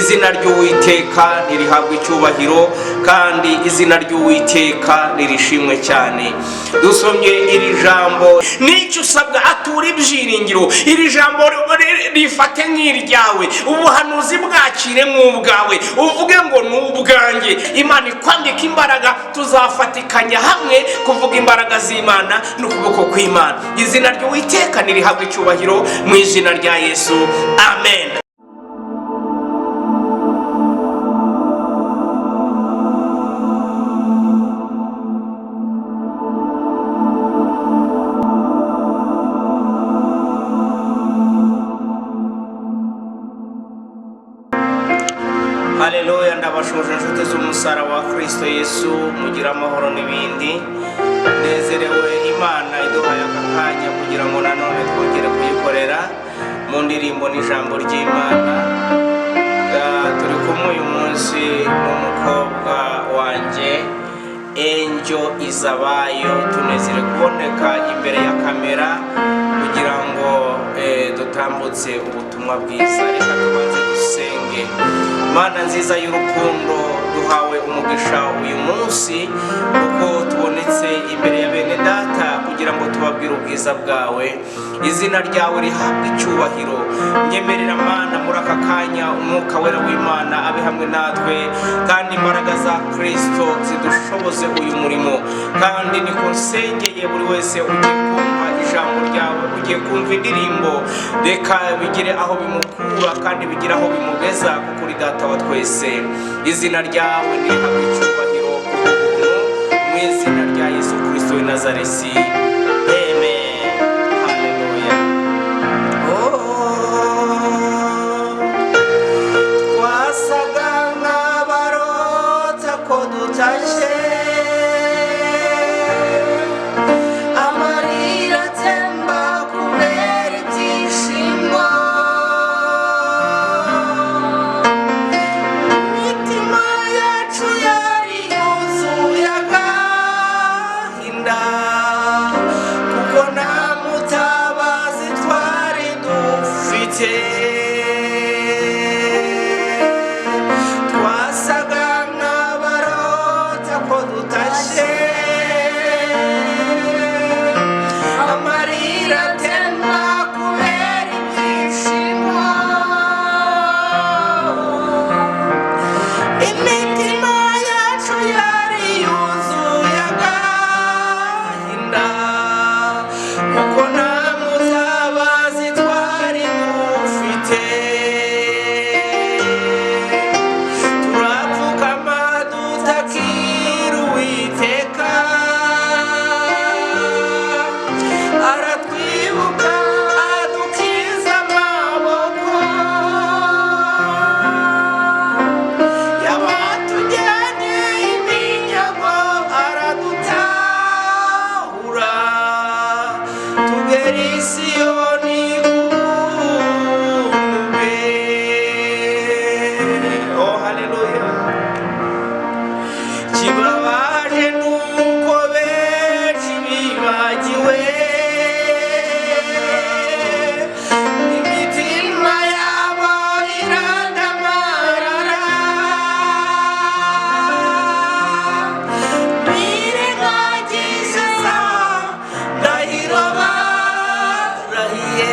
Izina ry'Uwiteka ntirihabwe icyubahiro, kandi izina ry'Uwiteka nirishimwe cyane. Dusomye iri jambo, n'icyo usabwa, atura ibyiringiro. Iri jambo rifate nk'iryawe, ubuhanuzi bwakire nk'ubwawe, uvuge ngo ni ubwanjye. Imana ikwambika imbaraga, tuzafatikanya hamwe kuvuga imbaraga z'Imana n'ukuboko kw'Imana. Izina ry'Uwiteka nirihabwe icyubahiro mu izina rya Yesu, amen. Haleluya! Ndabashoje, inshuti z'umusaraba wa Kirisito Yesu, mugira amahoro n'ibindi. Nezerewe Imana iduhaye aka kanya kugira ngo nanone twongere kuyikorera mu ndirimbo n'ijambo ry'Imana. Turi kumwe uyu munsi n'umukobwa wanjye Enjo Izabayo. Tunezere kuboneka imbere ya kamera kugira ngo dutambutse ubutumwa bwiza. Reka tubanze dusenge. Mana nziza y'urukundo, duhawe umugisha uyu munsi kuko tubonetse imbere ya bene data kugira ngo tubabwire ubwiza bwawe. Izina ryawe rihabwe icyubahiro. Nyemerera Mana, muri aka kanya Umwuka Wera w'Imana abe hamwe natwe, kandi imbaraga za Kirisito zidushoboze uyu murimo. Kandi niko nsengeye buri wese ugiye kumva ijambo ryawe, ugiye kumva indirimbo, reka bigire aho bimukura kandi bigire aho bimugeza, kuko uri Data wa twese. Izina ryawe nirihabwe icyubahiro kubw'ubuntu, mu izina rya Yesu Kirisito w'i Nazaresi, amen. Haleluya! Oh, twasaga nk'abarota ko dutashye, amarira atemba kubera ibyishimo. Imitima yacu yari yuzuye agahinda, kuko nta mutabazi twari dufite. Twasaga nk'abarota ko dutashye, amarira atemba kubera ibyishimo. Imitima yacu yari yuzuye agahinda, kuko nta mutabazi twari dufite. Turapfukama dutakira Uwiteka, aratwibuka adukiza amaboko yabatujyanye iminyago, aradutahura tugera i Siyoni kubuntu bwe. Oh, haleluya! Kibabaje nuko benshi bibagiwe, imitima yabo irandamarara, birengagije za ndahiro barahiye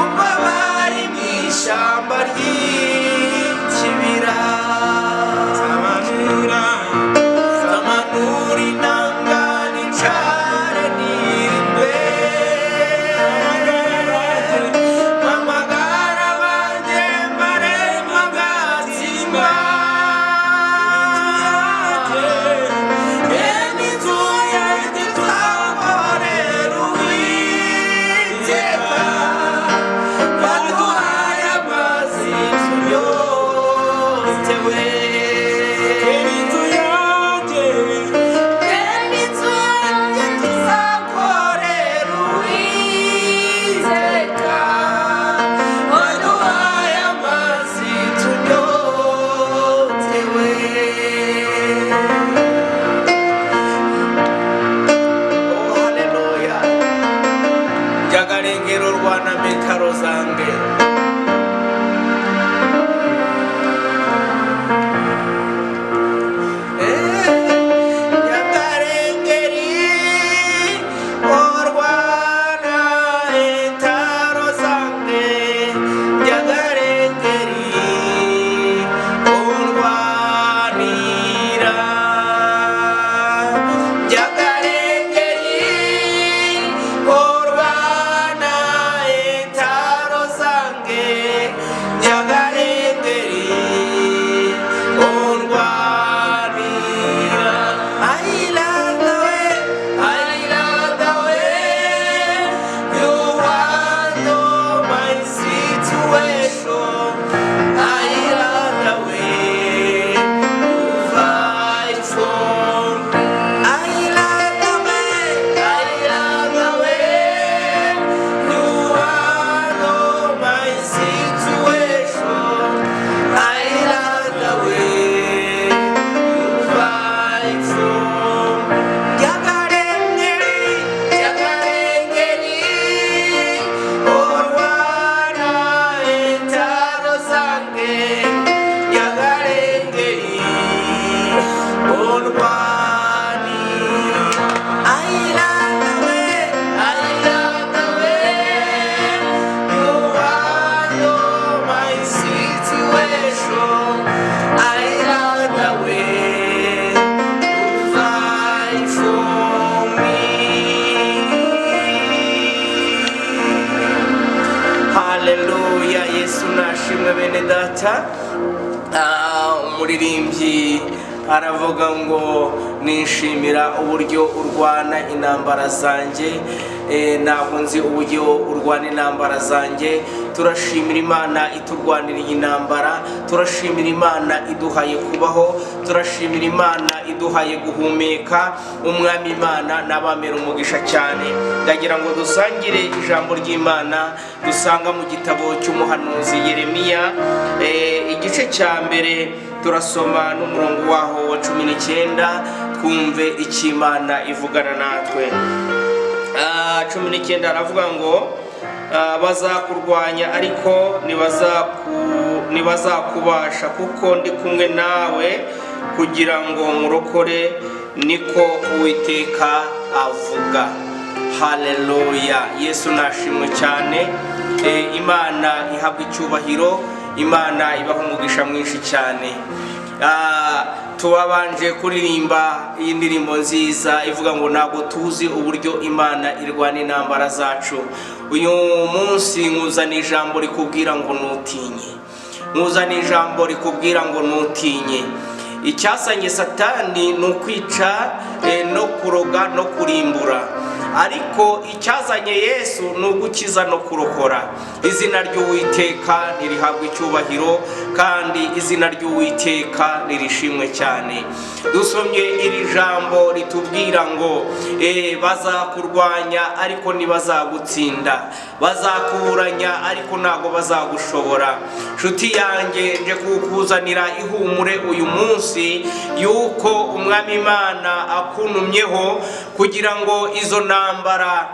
ubwo bari mu ishyamba ry'ikibira. I had a way to fight for me. Haleluya, Yesu nashimwe. Bene data, umuririmbyi aravuga ngo nishimira uburyo urwana intambara zanjye. Ntabwo nzi uburyo urwana intambara zanjye. Turashimira Imana iturwaniriye intambara, turashimira Imana iduhaye kubaho, turashimira Imana iduhaye guhumeka. Umwami Imana n'abamera umugisha cyane. Ndagira ngo dusangire ijambo ry'Imana dusanga mu gitabo cy'umuhanuzi Yeremiya, igice cya mbere, turasoma n'umurongo waho wa 19, twumve icyo Imana ivugana natwe. 19 aravuga ngo bazakurwanya ariko ntibazakubasha, kuko ndi kumwe nawe kugira ngo nkurokore, niko Uwiteka avuga. Haleluya, Yesu nashimwe cyane. Imana ihabwa icyubahiro, Imana ibaha umugisha mwinshi cyane. Tubabanje kuririmba iyi ndirimbo nziza ivuga ngo ntabwo tuzi uburyo Imana irwana intambara zacu. Uyu munsi nkuzana ijambo rikubwira ngo ntutinye, nkuzana ijambo rikubwira ngo ntutinye. Icyazanye Satani ni ukwica, no kuroga no kurimbura, ariko icyazanye Yesu ni ugukiza no kurokora. Izina ry'Uwiteka ntirihabwe icyubahiro, kandi izina ry'Uwiteka nirishimwe cyane. Dusomye iri jambo ritubwira ngo bazakurwanya ariko ntibazagutsinda, bazakuburanya ariko ntabwo bazagushobora. Nshuti yanjye, nje kukuzanira ihumure uyu munsi yuko Umwami Imana akuntumyeho kugira ngo izo ntambara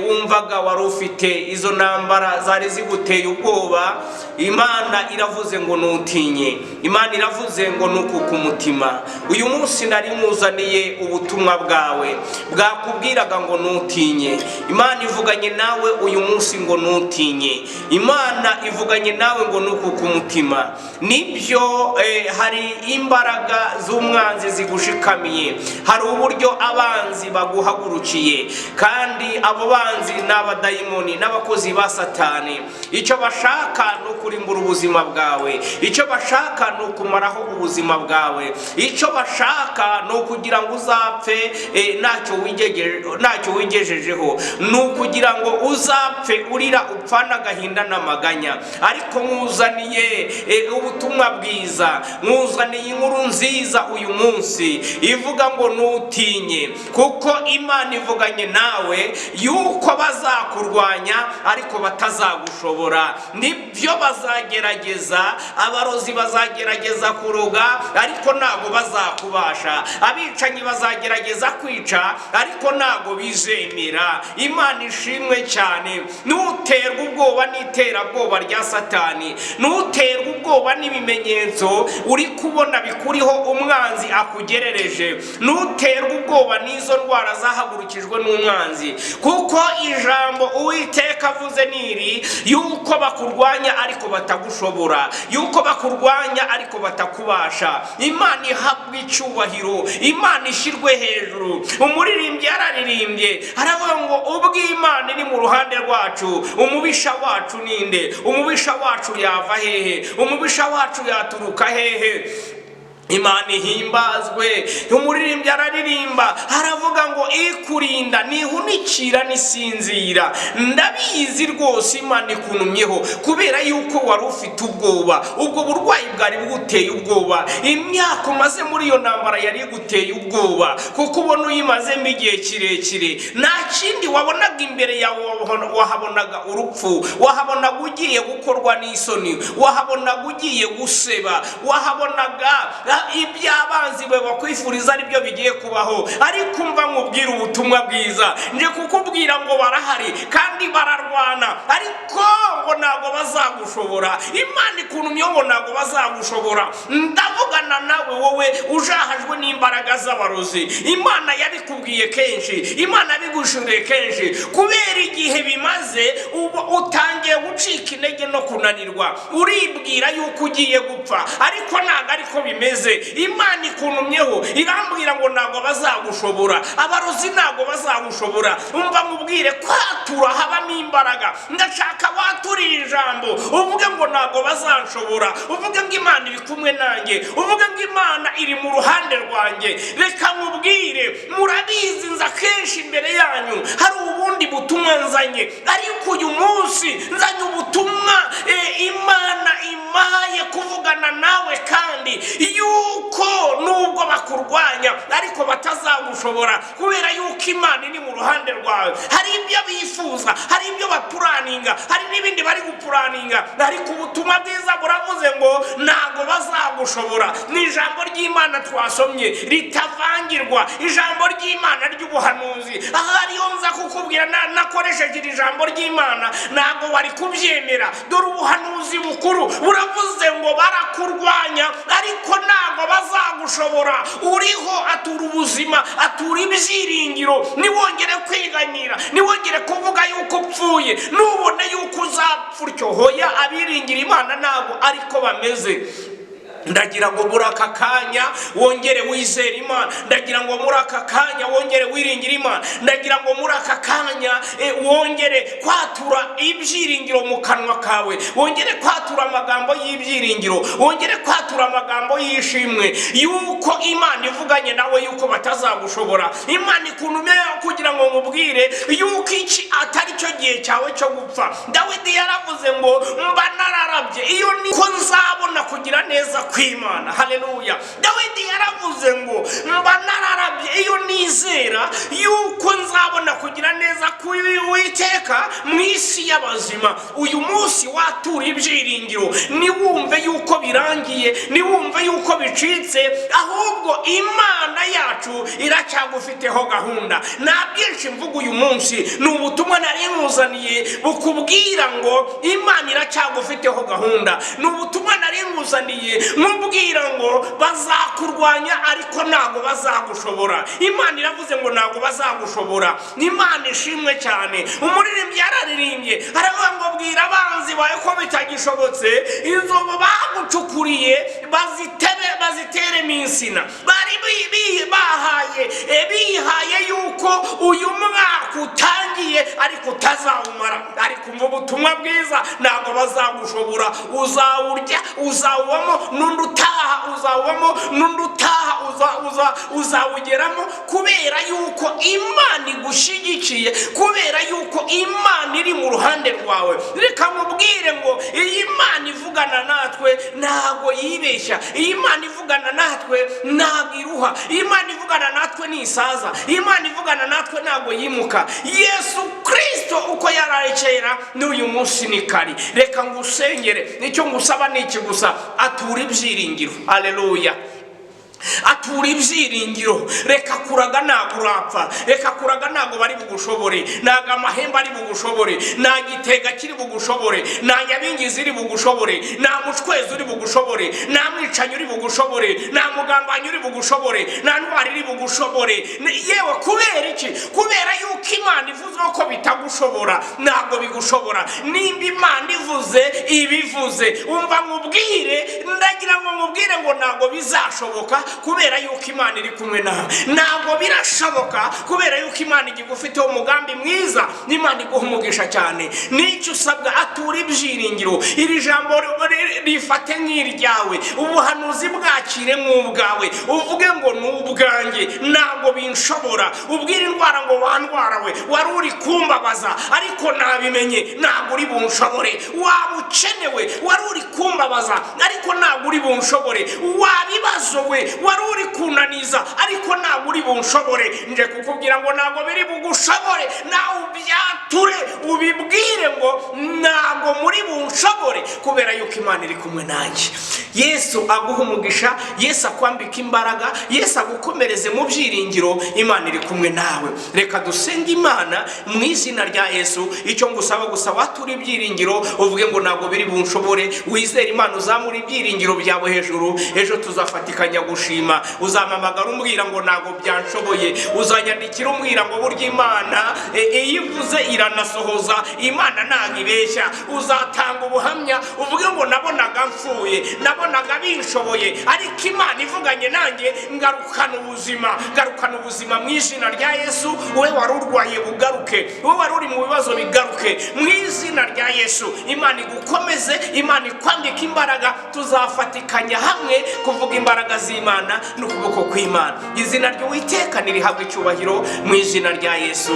wumvaga wari ufite, izo ntambara zari ziguteye ubwoba, Imana iravuze ngo ntutinye, Imana iravuze ngo ntukuke umutima. Uyu munsi nari nkuzaniye ubutumwa bwawe bwakubwiraga ngo ntutinye. Imana ivuganye nawe uyu munsi ngo ntutinye. Imana ivuganye nawe ngo ntukuke umutima. Nibyo, hari imbaraga z'umwanzi zigushikamiye, hari uburyo abanzi baguhagurukiye, kandi abo banzi ni abadayimoni n'abakozi ba Satani. Icyo bashaka ni ukurimbura ubuzima bwawe, icyo bashaka ni ukumaraho ubuzima bwawe, icyo bashaka ni ukugira ngo uzapfe ntacyo wigejejeho, ni ukugira ngo uzapfe urira, upfane agahinda n'amaganya. Ariko nkuzaniye ubutumwa bwiza, nkuzaniye inkuru nziza uyu munsi ivuga ngo ntutinye, kuko Imana ivuganye nawe yuko bazakurwanya ariko batazagushobora. Nibyo, bazagerageza, abarozi bazagerageza kuroga ariko ntabwo bazakubasha, abicanyi bazagerageza kwica ariko ntabwo bizemera. Imana ishimwe cyane. Ntuterwe ubwoba n'iterabwoba rya Satani, ntuterwe ubwoba n'ibimenyetso uri kubona bikuriho umwanzi akugerereje, ntuterwe ubwoba n'izo ndwara zahagurukijwe n'umwanzi, kuko ijambo Uwiteka avuze niri yuko bakurwanya ariko batagushobora, yuko bakurwanya ariko batakubasha. Imana ihabwa icyubahiro, Imana ishyirwe hejuru. Umuririmbyi yararirimbye aravuga ngo ubwo Imana iri mu ruhande rwacu, umubisha wacu ninde? Umubisha wacu yava hehe? Umubisha wacu yaturuka hehe? Imana ihimbazwe. Umuririmbyi araririmba aravuga ngo ikurinda ntihunikira ntisinzira. Ndabizi rwose, Imana ikuntumyeho kubera yuko wari ufite ubwoba, ubwo burwayi bwari buguteye ubwoba, imyaka umaze muri iyo ntambara yari iguteye ubwoba, kuko ubona uyimazemo igihe kirekire. Nta kindi wabonaga imbere yawe, wahabonaga urupfu, wahabonaga ugiye gukorwa n'isoni, wahabonaga ugiye guseba, wahabonaga iby'abanzi be bakwifuriza aribyo bigiye kubaho. Ariko umva nkubwira ubutumwa bwiza, nje kukubwira ngo barahari kandi bararwana, ariko ngo ntabwo bazagushobora. Imana ikuntumyeho ngo ntabwo bazagushobora. bazagushobora. Ndavugana nawe wowe ujahajwe n'imbaraga z'abarozi. Imana yabikubwiye kenshi, Imana yabigushuriye kenshi. Kubera igihe bimaze, uba utangiye gucika intege no kunanirwa, uribwira yuko ugiye gupfa, ariko ntabwo ariko bimeze. Imana ikuntumyeho irambwira ngo ntabwo bazagushobora, abarozi ntabwo bazagushobora. Umva mubwire, kwatura habamo imbaraga. Ndashaka waturira ijambo, uvuge ngo ntabwo bazanshobora, uvuge ngo Imana iri kumwe nanjye, uvuge ngo Imana iri mu ruhande rwanjye. Reka nkubwire, murabizi nza kenshi imbere yanyu hari ubundi butumwa nzanye, ariko uyu munsi nzanye ubutumwa Imana impaye kuvugana nawe, kandi yuko nubwo bakurwanya ariko batazagushobora, kubera yuko Imana iri mu ruhande rwawe. Hari ibyo bifuza, hari ibyo baplanninga, hari n'ibindi bari guplanninga, ariko ubutumwa bwiza buravuze ngo ntabwo bazagushobora. Ni ijambo ry'Imana twasomye ritavangirwa, ijambo ry'Imana ry'ubuhanuzi. Ahariyo nza kukubwira nakoresheje iri jambo ry'Imana, ntabwo wari kubyemera. Dore ubuhanuzi bukuru buravuze ngo barakurwanya ariko ntabwo bazagushobora. Uriho atura ubuzima, atura ibyiringiro. Niwongere kwiganyira, niwongere kuvuga yuko upfuye, nubone yuko uzapfa utyo. Hoya, abiringira Imana ntabwo ariko bameze. Ndagira ngo muri aka kanya wongere wizere Imana. Ndagira ngo muri aka kanya wongere wiringire Imana. Ndagira ngo muri aka kanya wongere kwatura ibyiringiro mu kanwa kawe, wongere kwatura amagambo y'ibyiringiro, wongere kwatura amagambo y'ishimwe yuko Imana ivuganye nawe yuko batazagushobora. Imana ikuntumye kugira ngo nkubwire yuko iki atari cyo gihe cyawe cyo gupfa. Dawidi yaravuze ngo mba nararabye iyo niko nzabona kugira neza kw'Imana. Haleluya! Dawidi yaravuze ngo mba nararabye iyo nizera yuko nzabona kugira neza k'Uwiteka mu isi y'abazima. Uyu munsi watura ibyiringiro, niwumve yuko birangiye, niwumve yuko bicitse, ahubwo Imana yacu iracyagufiteho gahunda. Nta byinshi mvuga uyu munsi, ni ubutumwa nari nkuzaniye bukubwira ngo Imana iracyagufiteho gahunda. Ni ubutumwa nari nkuzaniye nkubwira ngo bazakurwanya ariko ntabwo bazagushobora. Imana iravuze ngo ntabwo bazagushobora. Imana ishimwe cyane. Umuririmbyi yararirimbye aravuga ngo bwira abanzi bawe ko bitagishobotse, inzobo bagucukuriye bazitebe, baziteremo insina. Bari bahaye bihaye yuko uyu mwaka utangiye ariko utazawumara, ariko umva ubutumwa bwiza, ntabwo bazagushobora. Uzawurya, uzawubamo, n'undi utaha uzawubamo, n'undi utaha uzawugeramo, kubera yuko Imana igushyigikiye, kubera yuko Imana iri mu ruhande rwawe. Reka mubwire ngo iyi Imana ivugana natwe ntabwo yibeshya, iyi Imana ivugana natwe ntabwo iruha, iyi Imana ivugana natwe ntisaza, iyi Imana ivugana natwe ntabwo yimuka. Yesu Kirisito uko yari kera n'uyu munsi ni kari. Reka ngusengere. Nicyo ngusaba ni iki gusa: atura ibyiringiro. Haleluya! Atura ibyiringiro. Reka kuraga, ntabwo urapfa. Reka kuraga, ntabwo bari bugushobore, ntabwo amahembe ari bugushobore, nta gitega kiri bugushobore, nta nyabingizi iri bugushobore, nta mucwezi uri bugushobore, nta mwicanyi uri bugushobore, nta mugambanyi uri bugushobore, nta ndwara iri bugushobore. Yewe, kubera iki? Kubera yuko Imana ivuze ko bitagushobora, ntabwo bigushobora. Nimba Imana ivuze, ibivuze. Umva nkubwire, ndagira ngo nkubwire ngo ntabwo bizashoboka, kubera yuko Imana iri kumwe nawe. Ntabwo birashoboka, kubera yuko Imana igufiteho umugambi mwiza. N'Imana iguha umugisha cyane. N'icyo usabwa, atura ibyiringiro. Iri jambo rifate nk'iryawe, ubuhanuzi bwakire nk'ubwawe, uvuge ngo ni ubwanjye, ntabwo binshobora. Ubwire indwara ngo wandwara we, wari uri kumbabaza ariko nabimenye, ntabwo uri bunshobore. Waba ukenewe, wari uri kumbabaza ariko ntabwo uri bunshobore. Wabibazo we, wari uri kunaniza ariko ntabwo uri bunshobore. Nje kukubwira ngo ntabwo biri bugushobore. Nawe ubyature, ubibwire ngo ntabwo muri bunshobore, kubera yuko Imana iri kumwe nanjye. Yesu aguha umugisha, Yesu akwambika imbaraga, Yesu agukomereze mu byiringiro. Imana iri kumwe nawe. Reka dusenge Imana mu izina rya Yesu. Icyo ngusaba gusa, watura ibyiringiro, uvuge ngo ntabwo biri bunshobore. Wizere Imana, uzamura ibyiringiro byawe. ryawe hejuru. Ejo tuzafatikanya gushima. Uzampamagara umbwira ngo ntabwo byanshoboye, uzanyandikira umbwira ngo burya Imana iyo ivuze iranasohoza, Imana ntabwo ibeshya. Uzatanga ubuhamya uvuge ngo nabonaga mfuye, nabonaga binshoboye, ariko Imana ivuganye nanjye ngarukana ubuzima, ngarukana ubuzima mu izina rya Yesu. Wowe wari urwaye bugaruke, wowe wari uri mu bibazo bigaruke mu izina rya Yesu. Imana igukomeze, Imana ikwambike imbaraga. Tuzafatikanya hamwe kuvuga imbaraga z'Imana n'ukuboko kw'Imana. Izina ry'Uwiteka nirihabwe icyubahiro mu izina rya Yesu,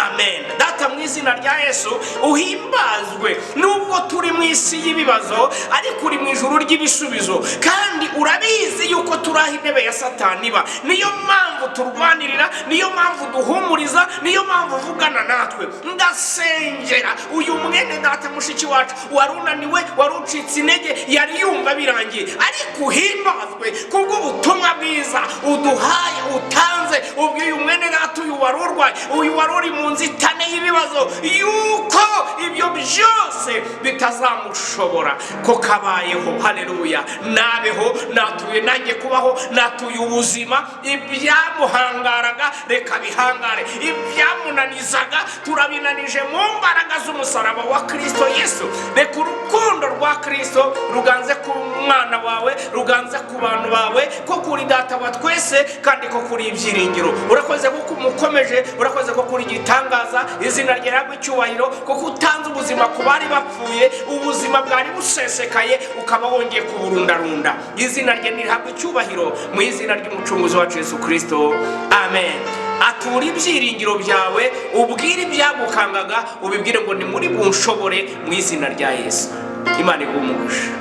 amen. Data, mu izina rya Yesu uhimbazwe. Nubwo turi mu isi y'ibibazo, ariko uri mu ijuru ry'ibisubizo, kandi urabizi yuko turi aho intebe ya Satani iba. Niyo mpamvu turwanirira, niyo mpamvu duhumuriza, niyo mpamvu uvugana natwe. Ndasengera uyu mwene data, mushiki wacu wari unaniwe, wari ucitse intege, yari yumva birangiye, ariko uhimbazwe kubw'ubutumwa bwiza uduhaye, utanze, ubwiye uyu mwene data, uyu wari urwaye, uyu wari uri mu nzitane y'ibibazo, yuko ibyo byose bitazamushobora, ko kabayeho. Haleluya! Nabeho, natuye nanjye kubaho, natuye ubuzima. Ibyamuhangaraga reka bihangare, ibyamunanizaga turabinanije mu mbaraga z'umusaraba wa Kristo Yesu. Reka urukundo rwa Kristo ruganze ku mwana wawe, ruganze ku bantu bawe, ko kuri Data wa twese, kandi ko kuri ibyiringiro. Urakoze kuko umukomeje, urakoze ko kuri igitangaza. Izina ryawe icyubahiro, kuko utanze ubuzima ku bari bapfuye, ubuzima bwari busesekaye ukaba wongeye kuburundarunda. Izina rye nirihabwe icyubahiro mu izina ry'Umucunguzi wacu Yesu Kristo, amen. Atura ibyiringiro byawe, ubwire ibyagukangaga, ubibwire ngo ni muri bunshobore mu izina rya Yesu. Imana iguhe umugisha.